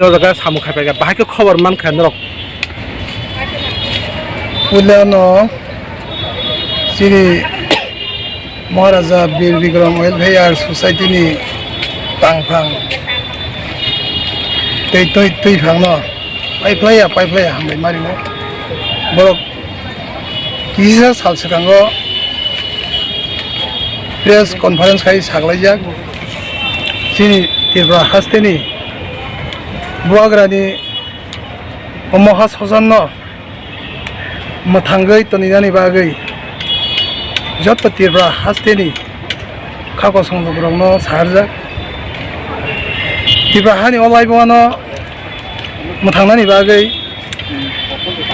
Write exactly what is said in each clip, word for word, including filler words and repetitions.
O jaga samung khai phaikha, bahai khe khobor mankha norok. Puilano chini Maharaja Bir Bikram Welfare Society ni tangphang tei twi, twiphangno paiphlaiya, paiphlaiya hambai mario. Borok kisa sal swkango press conference khai saklaijak chini Tripura hasteni Bubagrani o Maha Sasanno mwthangwi toninani bagwi joto Tripura hasteni kha kosong lukurokno saharjak. Tripura hani o laibumano mwthangnani bagwi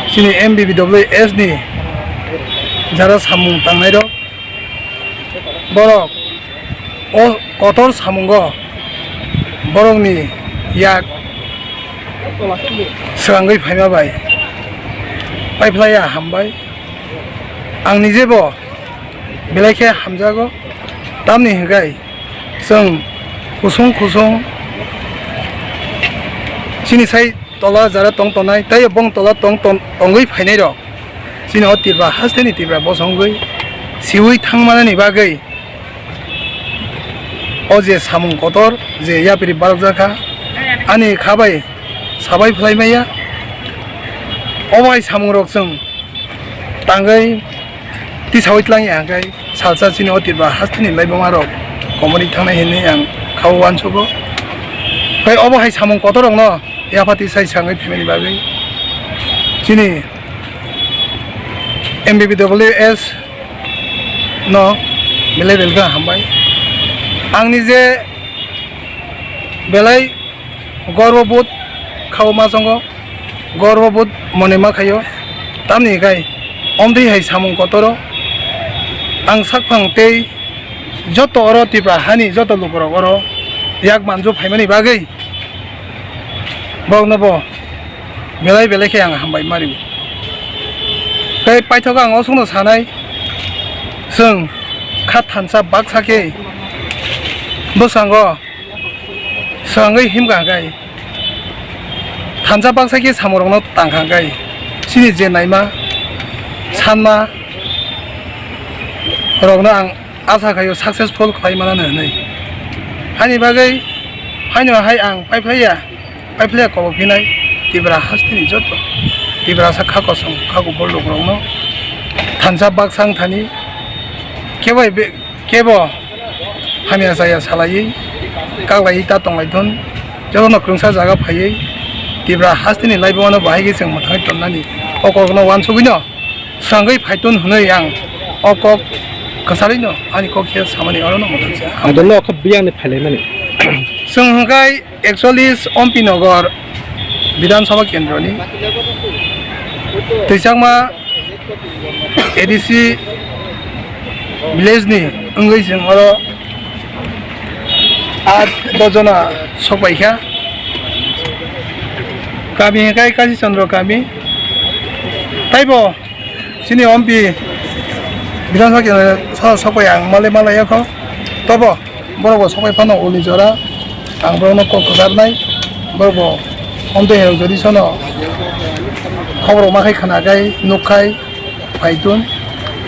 chini M B B W S ni jara samung tangnairok, borok o kotor samungo borokni yak swkangwi phaima bai paiphlaiya hambai. Ang nijebo belai khe hamjago, tamni hwnkhe chwng kusung kusung chini sai tola jara tong tongnai, tei bong tola tong tong-, tongwi phainai rok chini o Tripura hasteni Tripura bosongwi siwi thangmanani bagwi o je samung kotor je yapri barokjakha, ani kha bai sabai phlai maya. O bai samung rok chwng tangwi tisawi tlang ya hwnkhe salsa chini o Tripura hasteni laibuma rok komorwi thangnai hinwi ang kha uansugo. Tei obo hai samung kotor rokno yaphati sai sangwi phaimani bagwi chini M B B W S no belai belkha hambai. Ang nije belai gorbo bood kha o ma chongo, gorbo bood mone ma khaio. Tamni hwnkhe omtwi hai samung kotoro ang sakphang tei joto oro Tripura hani joto lukurok oro yak manju phaimani bagwi borokno bo belai belai khe ang hambai mari. Tei paithago ang osukno sanai, chwng kha thansa baksa khe bwskango swkangwi himkha hwnkhe thansa baksa khe samung rokno tangkha hwnkhe chini je naima sanma rokno ang asa khaio successful khlai manano hinwi. Haini bagwi haino hai ang paiphlaiya, paiphlaiya kobok phinai Tripura hasteni joto Tiprasa kha kosong kha kubul lukurokno thansa baksa wng thani kebo bai be-, kebo hamya chaya salaiwi kaklaiwi ta tonglaithun, jotono kwrwngsa jaga phaiwi Tripura hasteni laibumano bahai khe chwng mwthangwi tonnani o kokno uansugwino swkangwi phaitun hwnwi ang o kok kwcharwino ani kok khe samani orono mwthangsa. Adonno kha biyangni phailaimani. Chwng hwnkhe ekchollis Ompi Nagar Bidhan Sabha Kendroni Twichakma A D C village ni wngwi chwng oro art dojona sokpaikha. Kami hwnkhe Kashi Chandra kami. Taibo chini Ompi Bidhan Sabha Kendro soro sokpai ang malai malai yakho. Tobo borok bo sokpai phano uni jora ang borokno kok kwcharnai. Borok bo omtwi hai jodi sono khobor ma khai khna khai nuk khai phaitun,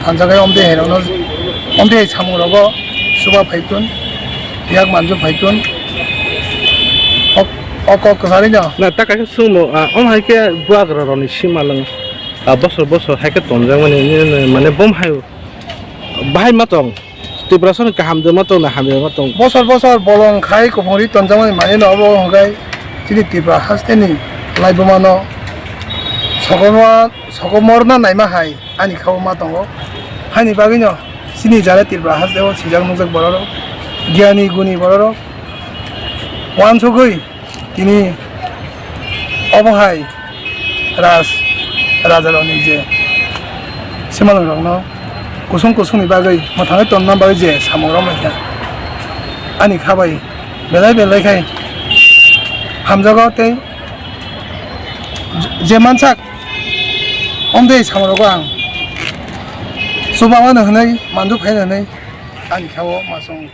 thansa khai omtwi hai rokno, omtwi hai samung rogo suba phaitun, yak manju phaitun. O, o kok kwcharwi no. Na ta kaisa swngmung, ah, om hai khe buagra rokni sima lwng, ah, bosor bosor hai khe tonjakmani, nini, nini, mane bom hai bahai ma tong. Tiprasani kaham de ma tong na hamya ma tong. Bosor bosor bolong khai kuphung ri tonjakmani mane no obo hwnkhe chini Tripura hasteni laibuma no sokomor, sokomorna naima hai ani kha o ma tongo. Haini bagwi no chini jara Tripura hasteo sijak nukjak borok rok, giyani guni borok rok uansugwi tini obo hai raj, rajarokni je simalwng rokno kusung kusungni bagwi mwthangwi tonna bagwi je samung rok mankha, ani kha bai belai belai khai hamjago tei je mansak omtwi samung rogo ang chuba mano hwnwi manju phaino hwnwi ani kha o ma chwng.